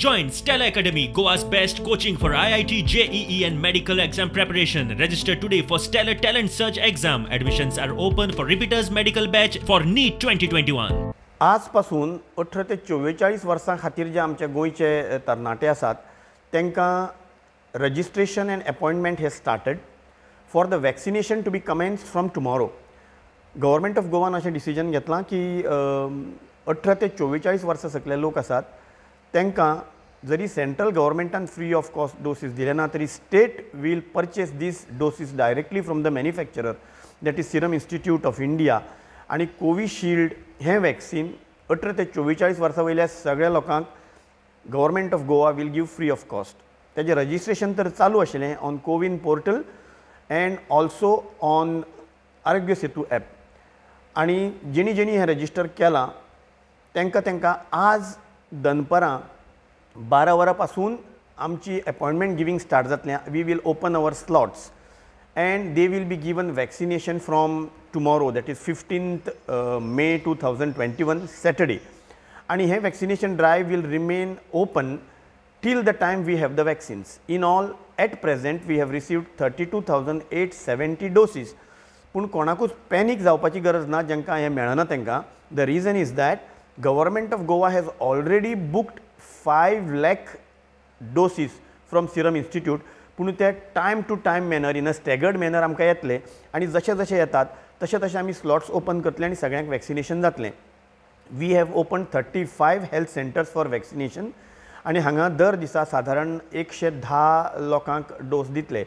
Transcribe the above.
Join Stellar Academy, Goa's best coaching for IIT, JEE and medical exam preparation. Register today for Stellar Talent Search exam. Admissions are open for repeaters medical batch for NEET 2021. आजपासून 18 ते 44 वर्सां खातीर जे आमचे गोंयचे तरणाटे आसात तांकां registration and appointment has started for the vaccination to be commenced from tomorrow. Government of गोवान अशें डिसिजन घेतलां की 18 ते 44 वर्सां सकले लोक आसात तांकां जरी सेंट्रल गव्हर्मेंटान फ्री ऑफ कॉस्ट डोसीस दिले ना तरी state will purchase these doses directly from the manufacturer, that is Serum Institute of India. आनी कोविशिल्ड हें वॅक्सीन 18 ते 44 वर्सां वयल्या सगळ्या लोकांक government of Goa will give free of cost. तेजें रजिस्ट्रेशन तर चालू आशिल्लें on CoWIN portal and also on Aarogya Setu app. आनी जेणी जेणी हें रजिस्टर केलां तांकां तांकां आज दनपरां 12 वरां पासून आमची अपॉयंटमेंट गिवींग स्टार्ट जातलें. We will open our slots and they will be given vaccination from tomorrow, that is 15th May 2021 Saturday. आनी हें vaccination drive will remain open till the time we have the vaccines. In all, at present we have received 32,870 doses. पूण कोणाकूच panic जावपाची गरज ना जांकां हें मेळना तांकां. The reason is that government of Goa has already booked 5 lakh doses from Serum Institute. पूण ते time to time manner, in a staggered manner आमकां येतले आनी जशे जशे येतात तशे तशे आमी स्लॉट्स ओपन करतले आनी सगळ्यांक वॅक्सिनेशन जातलें. We have open 35 health centres for vaccination आनी हांगा दर दिसा सादारण 110 लोकांक डोस दितले.